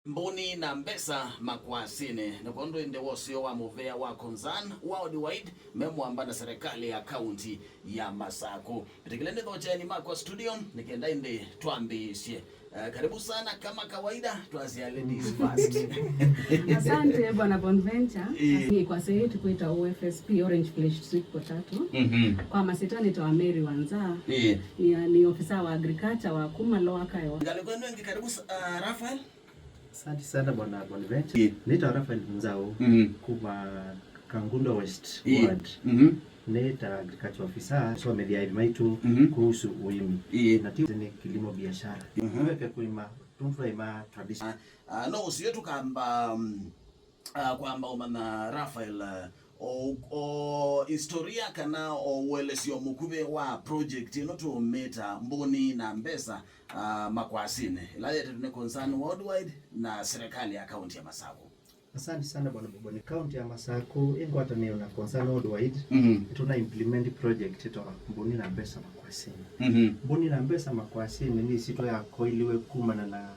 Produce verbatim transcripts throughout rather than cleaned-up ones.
Mbũni na mbesa makwasinĩ. Nĩ kwondũ ĩndĩ wa ũseo wa mũvea wa Concern Worldwide me mwamba na serikali ya kaunti ya Masaku. Mbĩtĩkĩle nĩthokyeni makwa studio nĩ kenda ĩndĩ twambĩĩsye. Eh, karibu sana kama kawaida, twasya ladies first. Asante, Bwana Bonventure. Eh. Nĩ kwasya yetu kwĩta O F S P, Orange Fleshed Sweet Potato. Mhm. Kwa masitani ta wa Mary Wanza. Eh. Ni, ni ofisa wa agriculture wa kuma Lower Kaywa. Ngalĩko ĩno ĩngĩ, karibu sa-, ah, Raphael. Asante sana, Bwana Bonventure. Eh. Nĩtawa Raphael Nzau, mhm, kuma Kangundo West, eh, Ward. Mhm. Nĩ ta agriculture officer, somethia aivi maitũ, mhm, kuhusu ũĩmi. Ĩĩ. Na ti nĩ kilimo biashara. Mhm. Tuweke kũĩma, tũndũ twaĩma tradition. Ah, ah, no ũsio tũkamba, mm, ah, kwamba ũmanya Raphael, ah, o, o historia kana o ũelesyo mũkuvĩ wa project ĩno tũmĩta Mbũni na Mbesa, ah, makwasinĩ, ĩla yetetwe nĩ Concern Worldwide na serikali ya kaunti ya Masaku. Asante sana, Bwana Boboni. Kaunti ya Masaku ĩ ngwatanĩo na Concern Worldwide, mhm, tuna implement project ĩtawa Mbũni na Mbesa makwasinĩ. Mhm. Mbũni na Mbesa makwasinĩ nĩ ĩsyĩtwa yakoiliwe kumana na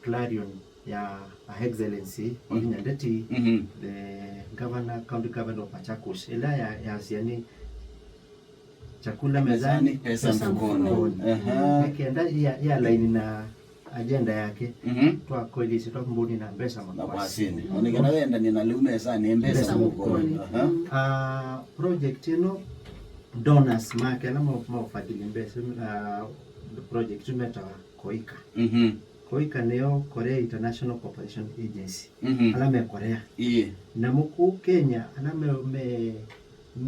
clarion ya Her Excellency, mhm, Wavinya Ndeti, mhm, the governor, county governor of Machakos, ĩla ya, yasya nĩ chakula mezani, pesa mfukoni. Aha. Nĩ kenda ya, ya line na agenda yake, mhm, twakoilisye twa Mbũni na Mbesa makwasinĩ. Makwasinĩ. Onekana wendanie na lĩu mezani, mbesa mfukoni. Aha. Ah, project ĩno, donors make ala mau-, maũfadhili mbesa, ah, project ĩno metawa Koika. Mhm. Koika nĩyo Korea International Cooperation Agency. Mhm. Ala me Korea. Ĩĩ. Namo kũu Kenya, ala me, me,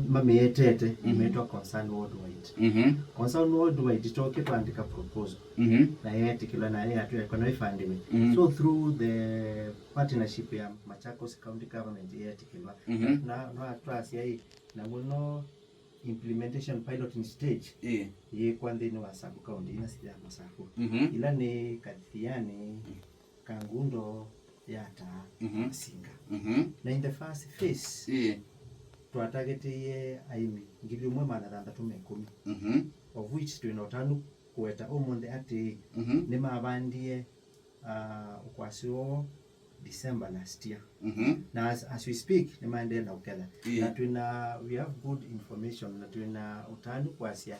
mamĩetete, mhm, metwa Concern Worldwide. Mhm. Concern Worldwide twoke twaandĩka proposal. Mhm. Na yeetĩkĩlwa na yatwĩa kana ĩfandiwe. Mhm. So through the partnership ya Machakos County Government yeetĩkĩlwa. Mhm. Na, na twasya ĩ, na mũno implementation piloting stage, ĩĩ, yĩkwa nthĩnĩ wa sub county ina sya Masaku. Mhm. Ila nĩ Kathiani, mm, Kangundo, Yatta, mhm, Masinga. Mhm. Na in the first phase, ĩĩ, twatargetĩie aĩmi ngili ĩmwe maana thanthatũ na ĩkũmi, mhm, of which twĩ na ũtanu kũweta ũmũnthĩ atĩ, mhm, nĩmavandie, ah, ũkwasi woo December last year. Mhm. Na as, as we speak, nĩmaendee na ũketha. Ĩĩ. Na twĩna, we have good information, na twĩna ũtanu kwasya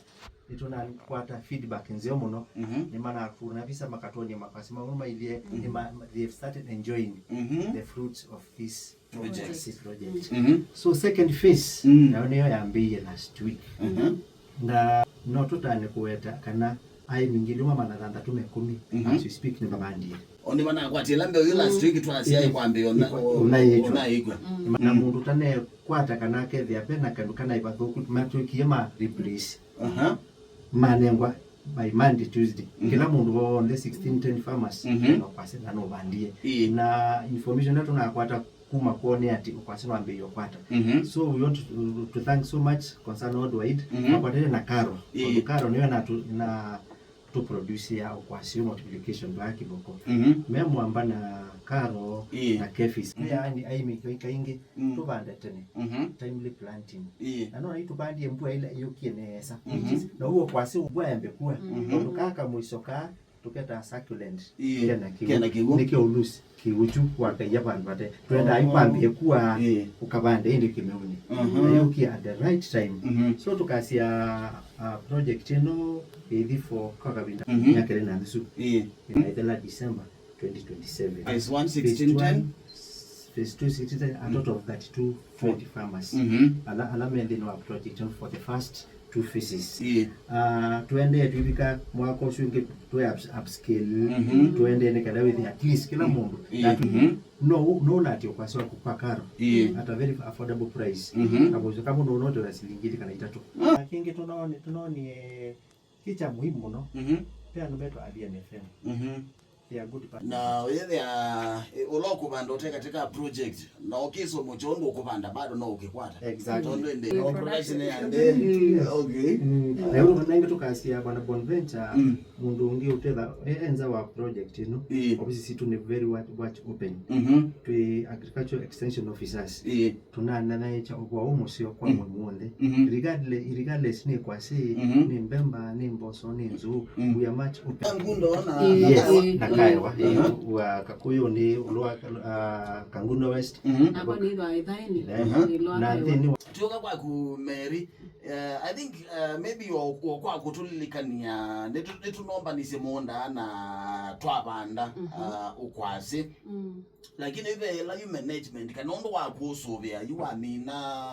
nĩtũnakwata feedback nzeo mũno. Mhm. Nĩmanakũna visa makatwonia makwasi mau mailyĩ, mhm, nĩma, they have started enjoying, mhm, the fruits of this project. This project. Mhm. So second phase, mm, nayo nĩyo yambĩĩie last week. Mhm. Na no tũtane kũweta kana aĩmi ngili ũmwe maana thanthatũ na ĩkũmi, mhm, as we speak, nĩmavandie. O nĩmanakwatie ĩla mbeũ yu last week twasya, mm, ĩkwambĩĩa ũna-, ĩkwa-, ũnaĩĩtw'a. Ũnaĩĩkw'a. Mm. Na, mm, mũndũ ũtanekwata kana akethĩa ve na kandũ kana ĩvathũku, matwĩkie ma replace. Aha. Manengwa by Monday, Tuesday. Mhm. Kĩla mũndũ w'onthe sixteen ten farmers, mhm, no kwasya na nũvandie. Ĩĩ. Na information ĩla tũnakwata kuma kwoo nĩ atĩ ũkwasi nĩwambĩĩie ũkwata. Mhm. So we want to, to thank so much Concern Worldwide. Mhm. Makwatĩte na Karo. Ĩĩ. Tondũ Karo nĩwe na tu-, na tũproducia ũkwasi, multiplication by kĩvoko. Mhm. Me mwamba na Karo, ĩĩ, na Kefis. Mhm. Yaani aĩmi kaingĩ, mm, tũvande tene. Mhm. Timely planting. Ĩĩ. Na no naitũvandie mbua ĩla yũkie nesa. Mhm. Na ũu ũkwasi mbua yambe kua. Mhm. Tondũ kaa kamũiso kaa tũketaa succulent, ĩĩ, kena kĩw'ũ. Kena kĩw'ũ. Nĩkyo ũlusi kĩw'ũ kyu wakaia vandũ vate. Twendaa, oh, yu kwambie kua, ĩĩ, ũkavande ĩndĩ kĩmeunĩ. Mhm. Na yũkie at the right time. Mhm. So tũkasya, uh, project ĩno ĩthi for kwa kavinda, mhm, myaka ĩlĩ na nusu. Ĩĩ. Ĩkaĩthela December twenty twenty-seven. Phase one, sixteen ten. Phase two, sixteen ten, a total of thirty-two twenty farmers. Mhm. Ala, ala me nthĩnĩ wa project ĩno for the first two phases. Ĩĩ. Ah, tũendee twĩvika mwaka ũsu ũngĩ tũ ups-, upscale. Mhm. Tũendee nĩ kana wĩthĩ at least kĩla mũndũ. Ĩĩ. Na tu-, mhm, no, no ũnatie ũkwasi waku kwa Karo. Ĩĩ. At a very affordable price. Mhm. Kamũiso kamwe no ũnote na silingi ilĩ kana itatũ. Ah. Na kĩngĩ tũnoonie, tũnoonie kĩ kya muhimu mũno. Mhm. Ve andũ metwa Athiani F M. Mhm. They are good partners. Na ũyĩthĩa, eh, ũla ũkũvanda ũte katika project, na ũkĩsomwa kyo ũndũ ũkũvanda, bado no ũkĩkwata. Exactly. Tondũ ĩndĩ, mm, no production ya nthĩ. Mm. Okay. Mm. Na yu nengĩ tũkasya Bwana Bonventure, mm, mũndũ ũngĩ ũtetha, e, e nza wa project ĩno, ĩĩ, ofisi sitũ nĩ very much, much open. Mhm. Twĩ agricultural extension officers. Ĩĩ. Tũnanyanyaĩĩkya ũvoo ũũ mũseo kwa, mm, mũndũ w'onthe. Mhm. Regardless, regardless nĩ kwasĩ, mhm, nĩ mbemba, nĩ mboso, nĩ nzũũ, mm, we are much open. Ngundo na, yes, na, na, na Aewa, ĩĩ, wa Kakũyũ nĩ ũlũ wa, ah, Kangundo West. Mhm. Nakwa nĩthwa Ĩthaĩnĩ, mhm, ĩlwa na Aewa. Nthĩnĩ wa tũka kwaku Mary, uh, I think, uh, maybe o, o kwa kũtũlilikania, nĩtũ-, nĩtũnombanisye mũũnda na twavanda, mhm, uh, ũkwasĩ. Mm. Lakini ve ĩla yu management, kana ũndũ wa kũsũvĩa, yu wamina,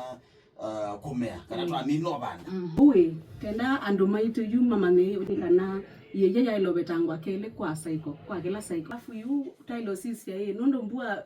uh, kũmea, kana, mm, twamina ũvanda. Mm. Ũĩ, kenda andũ maitũ yu mamanye nĩ kana ĩia yaĩlovetangwa kelĩ kwa cycle, kwa kĩla cycle. Alafu yu taĩlosisya ĩ, nũndũ mbua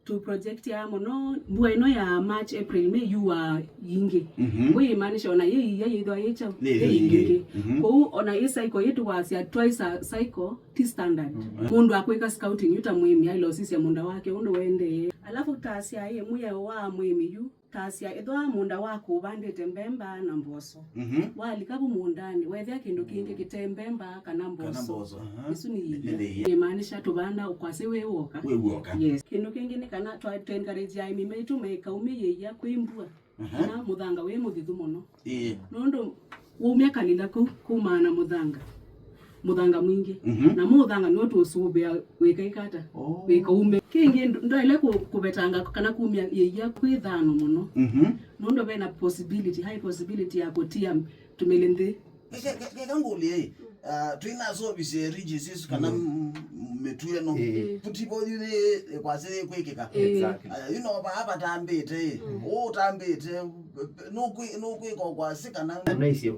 tu project ya mũno, mbua ĩno ya March, April, May yua yingĩ. Mhm. Ũyĩmaanisha ona yĩ ĩia yĩthwa yĩ kyaũ? Nĩ yĩ yingĩ. Yingĩ. Mhm. Kwoou ona ĩ cycle yĩtũwasya twice a cycle ti standard. Mhm. Mũndũ akwĩka scouting yu ta mũĩmi aĩlosisya mũũnda wake ũndũ wendee. Alafu ta asyaĩ mwĩao wa mũĩmi yu, ta asya ethĩwa mũũnda waku ũvandĩte mbemba na mboso. Mhm. Walika vu mũũndanĩ, wethĩa kĩndũ kĩngĩ kĩte mbemba kana mboso. Kana mboso, aha. Ĩsu nĩ ĩia. Nĩ ĩia. Ĩmaanisha tũvanda ũkwasĩ wĩ w'oka. Wĩ w'oka. Yes. Kĩndũ kĩngĩ nĩ kana twa, twa encourage aĩmi maitũ maikaumĩe ĩia kwĩ mbua. Aha. Kana mũthanga wĩ mũthithu mũno. Ĩĩ. Nũndũ waumya kalila kau, kaumaa na mũthanga. Mũthanga mwingĩ. Mhm. Na mũthanga nĩw'o tũũsũvĩa wĩkaĩka ata? Oh. Wĩkaume. Kĩngĩ ndũ-, ndwaĩle kũ-, kũvetanga kana kumya ĩia kwĩ thano mũno. Mhm. Nũndũ ve na possibility, high possibility ya kũtia tũmĩlĩ nthĩ. Ke-, ke-, ke-, keka ngũlye, ah, tũinasovisye ridges isu kana, mm, mĩtu ĩno. Ĩĩ. Kutivo yu nĩ kwasĩ kwĩkĩka. Ĩĩ. Exactly. Ah, yu no vaa vatambĩte, mm, ũũ ũtambĩte, nũkwĩ-, nũkwĩka ũkwasĩ kana. Naisye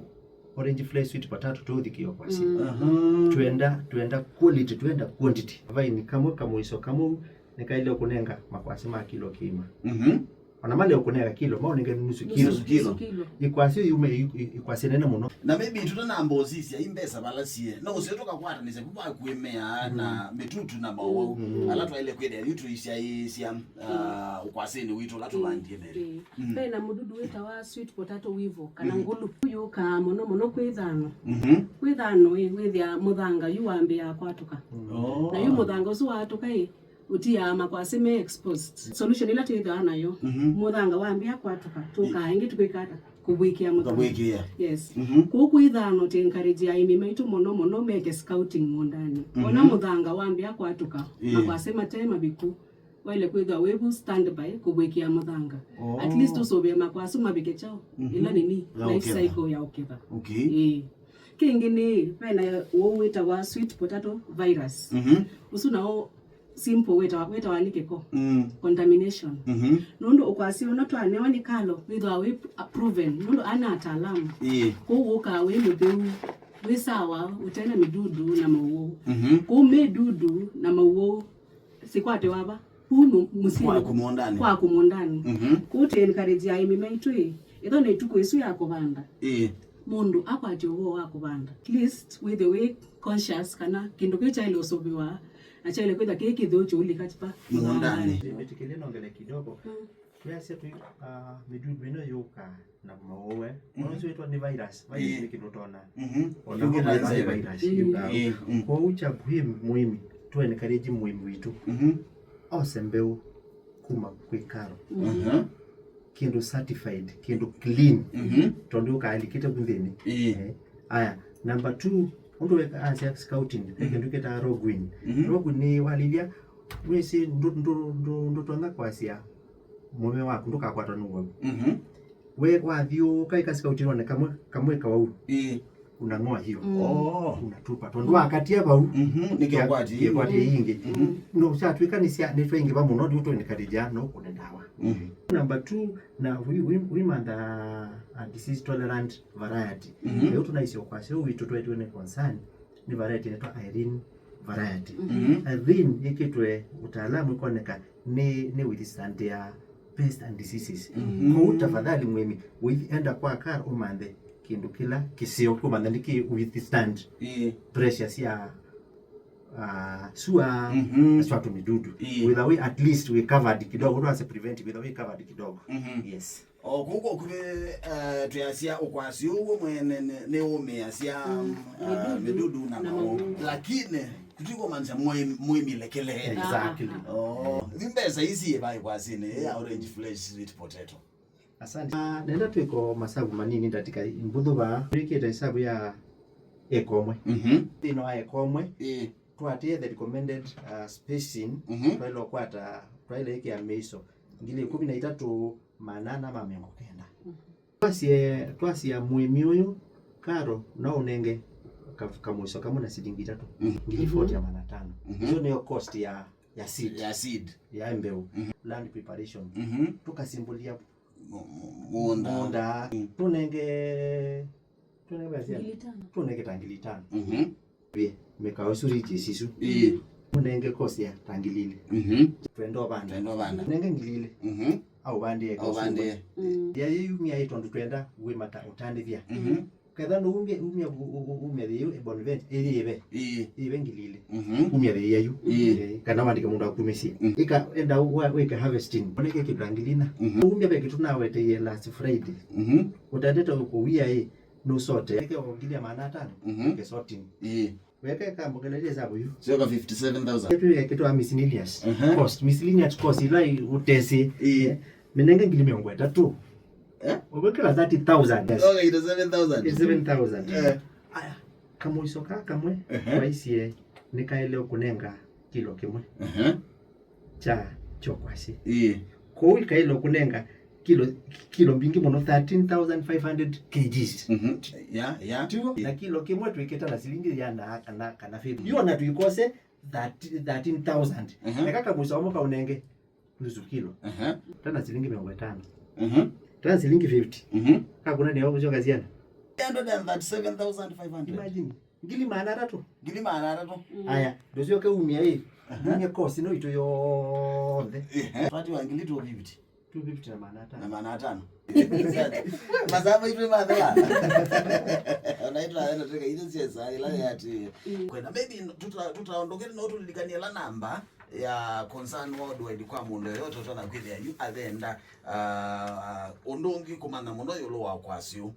orange fly sweet potato tũũthikĩe ũkwasĩ. Mm. Aha. Twenda, twenda quality, twenda quantity. Vaini kamwe kamũiso kamwe nĩkaĩle kũnenga makwasĩ ma kilo kĩima. Mhm. Ona male ũkũnenga kilo, maũnenge nusu kilo. Nusu kilo. Nusu kilo. Ikwasĩ yume, i-, i-, ikwasĩ nene mũno. Na maybe tũtanamba ũsisya i mbesa vala siĩ. No ũsĩ tũkakwatanĩsya kuma kwĩmea na mĩtutu na maũwau. Mm. Ala twaĩle kwĩthĩa yu tũisyaĩĩsya, ah, ũkwasĩnĩ witũ ũla tũvandie Mary. Ĩĩ. Mm. Ve na mũdudu wĩtawa sweet potato weevil, kana ngulu. Yũkaa mũno mũno kwĩ thano. Mhm. Kwĩ thano ĩ, wĩthĩa mũthanga yu wambĩaa kwatũka. Oh. Na yu mũthanga ũsu waatũka ĩ, ũtiaa makwasĩ me exposed. Solution ĩla twĩthĩawa nayo, mhm, mũthanga wambĩa kwatũka, tũkaa ĩngĩ tũkwĩka ata? Kũvw'ĩkĩa mũthanga. Kũvw'ĩkĩa. Yes. Mhm. Kũu kwĩ thano tũ encourage aĩmi maitũ mũno mũno meke scouting mũũndanĩ. Mhm. Ona mũthanga wambĩa kwatũka, ĩĩ, makwasĩ mate maviku, waĩle kwĩthĩwa wĩ vu standby kũvw'ĩkĩa mũthanga. Oh. At least ũsũvĩe makwasĩ mavike kyaũ? Mhm. Ĩla nini? Ya life ũketha. Cycle ya ũketha. Okay. Ĩĩ. Kĩngĩ nĩ, ve na ũũ wĩtawa sweet potato virus. Mhm. Ũsu nao simple wĩtawa, wĩtawa nĩ kĩko. Mm. Contamination. Mhm. Nũndũ ũkwasĩ ũno twanewa nĩ Kalo, wĩthĩwa wĩ proven, nũndũ ana ataalamu. Ĩĩ. Kwoou wũkaa wĩ mũtheu, wĩ sawa, ũtena mĩdudu na maũwau. Mhm. Kwoou mĩdudu na maũwau sikwatĩwa va? Kũu nũ-, mũsyĩnĩ. Kwaku mũũndanĩ. Kwaku mũũndanĩ. Mhm. Kwoou tũ encourage aĩmi maitũ ĩ, ĩtho nĩ ĩtukũ ĩsu ya kũvanda. Ĩĩ. Mũndũ akwatya ũvoo wa kũvanda, at least wĩthĩwe wĩ conscious kana kĩndũ kĩu kyaĩle ũsũvĩwa, na kyaĩle kwĩthwa kĩ kĩtheu kĩũlika va mũũndanĩ. Mũũndanĩ. Mĩtĩkĩlye nongele kidogo. Mm. Twĩasya twĩ, ah, mĩdudu ĩno yũkaa na maũwe. Mhm. Ona ũsu wĩtwa nĩ virus. Virus, ĩĩ, nĩ kĩndũ tona. Mhm. Ona yũkĩte virus, virus, mm, yũkaa. Ĩĩ, mm. Kwoou kya kwĩ mũĩmi, tũ encourage mũĩmi witũ. Mhm. Ose mbeũ kuma kwĩ Kalo. Mhm. Kĩndũ certified, kĩndũ clean. Mhm. Tondũ ũkaalikĩte ku nthĩnĩ. Ĩĩ. Eh, aya, number two, ũndũ weka asya scouting, ve, mhm, kĩndũ kĩtaa rogue in. Mhm. Rogue in nĩ walilya, wĩsĩ ndũ-, ndũ-, ndũ-, ndũtonya kwasya mũme waku ndũkakwatwa nĩ ũwau. Mhm. We wathiũũka ĩka scouting one kamwe, kamwe kawau. Ĩĩ. Unang'oa hiyo. Mm. Oh. Unatupa. Tondũ wakatia vau. Mhm, nĩkĩo kwatie. Kĩkwatie yingĩ. Mhm. No, syatwĩka nĩ sya, nĩ twaingĩva mũno, ndio tũ encourage no kũne ndawa. Mhm. Number two, na we, we, we mantha a disease tolerant variety. Mhm. Leo tunaisio kwa sio witũ twetwe nĩ concern, nĩ variety inaitwa Irene variety. Mhm. Irene ĩkĩtwe utaalamu ĩkoneka nĩ, nĩ withstand ya pest and diseases. Mhm. Kwoou tafadhali mũĩmi, wĩthi enda kwa Kalo ũmanthe kĩndũ kĩla kĩseo, kũmantha nĩkĩ withstand, ĩĩ, pressure sya, ah, sua, mhm, na sua tũmĩdudu. Ĩĩ. Wĩtha wĩ at least wĩ covered kidogo, ndwase prevent, wĩtha wĩ covered kidogo. Mhm. Yes. O kũu kwakuvĩ, eh, twĩasya ũkwasi ũw'o mwene nĩ, nĩ ũmĩasya, mm, ah, mĩdudu, mĩdudu na, na maũũ. Maũũ. Lakini tũtikũmanyĩsya mũĩmi, mũĩmi lekelee. Exactly. Oh, thi mbesa isi yĩva ĩkwasinĩ ya orange flesh sweet potato? Asante. Ah, nenda twĩko masavu manini ndatika mbũthũ vaa. Twĩkĩte ĩsavu ya eka ũmwe. Mhm. Thĩnĩ wa eka ũmwe. Ĩĩ. Twatie the recommended, uh, spacing, mhm, twaile ũkwata, twaile ĩkĩa mĩiso ngili ĩkũmi na itatũ maana ana ma mĩongo kenda. Twasie, twasia mũĩmi ũyũ karo no ũnenge ka-, kamũiso kamwe na silingi itatũ, mhm, ngili forty ya maana atano. Mhm. Icio nĩyo cost ya, ya seed. Ya seed. Ya mbeũ. Mhm. Land preparation. Mhm. Tũkasimbũlia mu-, mu-, mũũnda. Mũũnda. Mm. Tũnenge, tũnenge mbesa siana? Ngili itano. Tũnenge ta ngili itano. Mhm. Ĩ, mĩkao ĩsu ridges isu. Ĩĩ. Mũnenge cost ya ta ngili ilĩ. Mhm. Twenda ũvanda. Twenda ũvanda. Nenge ngili ilĩ. Mhm. Aũvandĩe cost. Aũvandĩe. Mm. Ya yĩyumya ĩ tondũ twenda wĩmata ũtandĩthya. Mhm. Ketha nũumya, umya, u-, u-, u-, umya thĩ ĩyo, ĩ Bonaventure, ĩyĩve. Ĩĩ. Ĩyĩve ngili ilĩ. Mhm. Umya thĩ ĩyo. Ĩĩ. Ĩĩ, kana wandĩke mũndũ akumĩsye. Mm. Ĩka, enda wa-, wĩke harvesting. Oneke kĩndũ ta ngili ina. Mhm. Umya ve kĩtu naweteie last Friday. Mhm. Ũtandĩte ũkũwia ĩ, nũsote. Eke o ngili ya maana atano. Mhm. Eke sorting. Ĩĩ. Weke kambongelelya hesabu yu. Syoka fifty seven thousand. Yetu ya kitu wa miscellaneous, aha, cost, miscellaneous cost ila utesi. Ĩĩ. Eh, minenge ngili mĩongo ĩtatũ. Eh? Ubekela thirty thousand. Yes. Okay, ita seven thousand. It's seven thousand. Eh. Aya, kamũiso ka kamwe, aha, waisie nikaile kunenga kilo kimwe. Aha. Kya kyokwasye. Ĩĩ. Kwoou ikaĩlwe kũnenga kilo, kilo mbingĩ mũno, thirteen thousand five hundred kgs. Mhm. Ya, ya. Tiw'o? Na kilo kĩmwe twĩkĩta na silingi ya na, kana, kana fifty. Yu ona tũikose thirteen, thirteen thousand. Mhm. Eka kamũiso kamwe kaũnenge nusu kilo. Aha. Tana silingi mĩongo ĩtano. Mhm. Tana silingi fifty. Mhm. Kakuna nĩyo kũsyoka siana. Three hundred and thirty-seven thousand five hundred. Imagine. Ngili maana atatũ. Ngili maana atatũ. Mm. Aya, ndũsyoke umia ĩ. Aha. Umia cost ĩno itũ yonthe. Ehe. Twatiwa ngili two fifty. Two fifty na maana atano. Na maana atano. Masaa maitũ mathela. Ona itũ aenda teka itũ siasa ila yati. Mm. Kwenda maybe tuta-, tutaondokere no tulilikanie la namba ya Concern Worldwide kwa mũndũ yoyote ũtona kwĩthĩa yu athenda, ah, ah, ũndũ ũngĩ kũmanya mũno ĩũlũ wa kwasyo.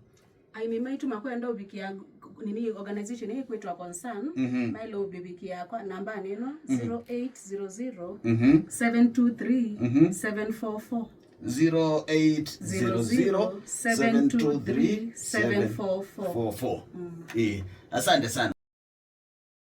Aĩmi maitũ makwenda ũvikĩa nini organization ĩĩ kwĩtwa Concern, mhm, maĩle ũvikĩa kwa nambanĩ ĩno, mhm, zero eight zero zero, mhm, seven two three, mhm, seven four four. Zero eight zero zero, seven two three, seven four four. Zero eight zero zero, seven two three, seven four four. Mm. Eh, asante sana.